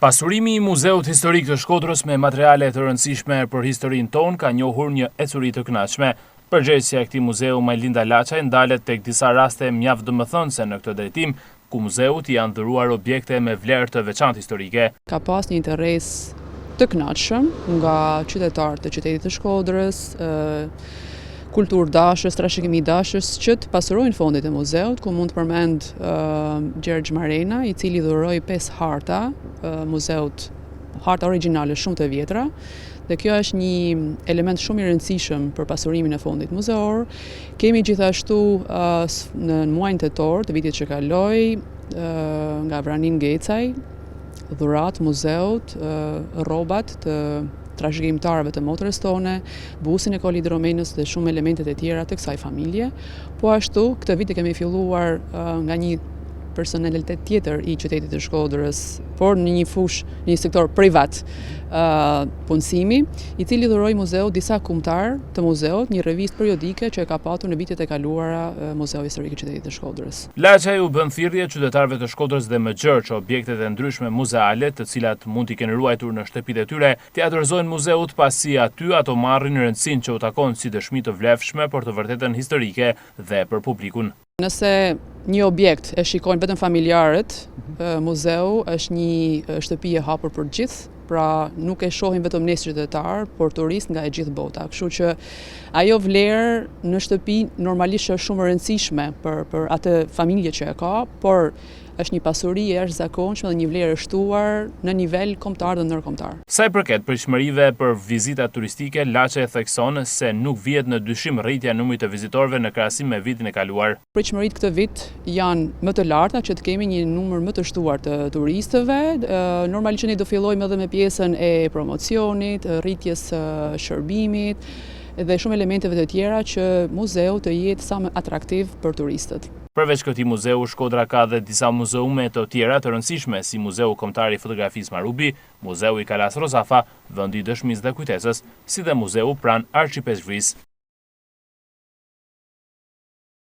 Pasurimi i Muzeut Historik të Shkodrës me materiale të rëndësishme për historinë tonë ka njohur një ecuri të kënaqshme. Përgjegjësja e këtij muzeu Majlinda Laçaj ndalet tek disa raste mjaft domethënëse në këtë drejtim, ku muzeut i janë dhuruar objekte me vlerë të veçantë historike. Ka pas një interes të kënaqshëm nga qytetarë të qytetit të Shkodrës, kulturëdashës, trashëgimidashës që të pasurojnë fondet e muzeut, ku mund të përmend Gjergj Marena, i cili dhuroi 5 harta muzeut, harta origjinale shumë të vjetra, dhe kjo është një element shumë i rëndësishëm për pasurimin e fondit muzeor. Kemi gjithashtu në muajin tetor të vitit që kaloi nga Vranin Gecaj, dhuratë muzeut, rrobat të trashëgimtarëve të motrës tone, bustin e Kolë Idromenës dhe shumë elementet e tjera të kësaj familje. Po ashtu, këtë vit e kemi filluar nga një personalitet tjetër i qytetit të Shkodrës, por në një fushë, në një sektor privat punësimi, i cili dhuroi muzeut disa kumtar të muzeut, një revistë periodike që e ka patur në vitet e kaluara Muzeu Historik i Qytetit të Shkodrës. Laçaj u bën thirrje qytetarëve të Shkodrës dhe më gjerë që objektet e ndryshme muzeale, të cilat mund t'i kenë ruajtur në shtëpitë e tyre, t'ia dorëzojnë muzeut pasi aty ato marrin rëndësinë që u takon si dëshmi të vlefshme për të vërtetën historike dhe për publikun. Nëse një objekt e shikojnë vetëm familjarët, muzeu është një shtëpi e hapur për të gjithë, pra nuk e shohim vetëm ne si qytetarë, por turistë nga e gjithë bota. Kështu që ajo vlerë në shtëpi normalisht është shumë e rëndësishme për për atë familje që e ka, por është një pasuri e jashtëzakonshme dhe një vlerë e shtuar në nivel kombëtar dhe ndërkombëtar. Sa i përket pritshmërive për vizitat turistike, Laçaj thekson se nuk vihet në dyshim rritja e numrit të vizitorëve në krahasim me vitin e kaluar. Pritshmëritë këtë vit janë më të larta që të kemi një numër më të shtuar të turistëve. Normalisht ne do fillojmë edhe me pjesën e promocionit, rritjes së shërbimit dhe shumë elementeve të tjera që muzeu të jetë sa më atraktiv për turistët. Përveç këtij muzeu, Shkodra ka dhe disa muzeume të tjera të rëndësishme, si Muzeu Kombëtar i Fotografisë Marubi, Muzeu i Kalasë Rozafa, Vendi i Dëshmisë dhe Kujtesës, si dhe Muzeu pranë Arqipeshkvisë.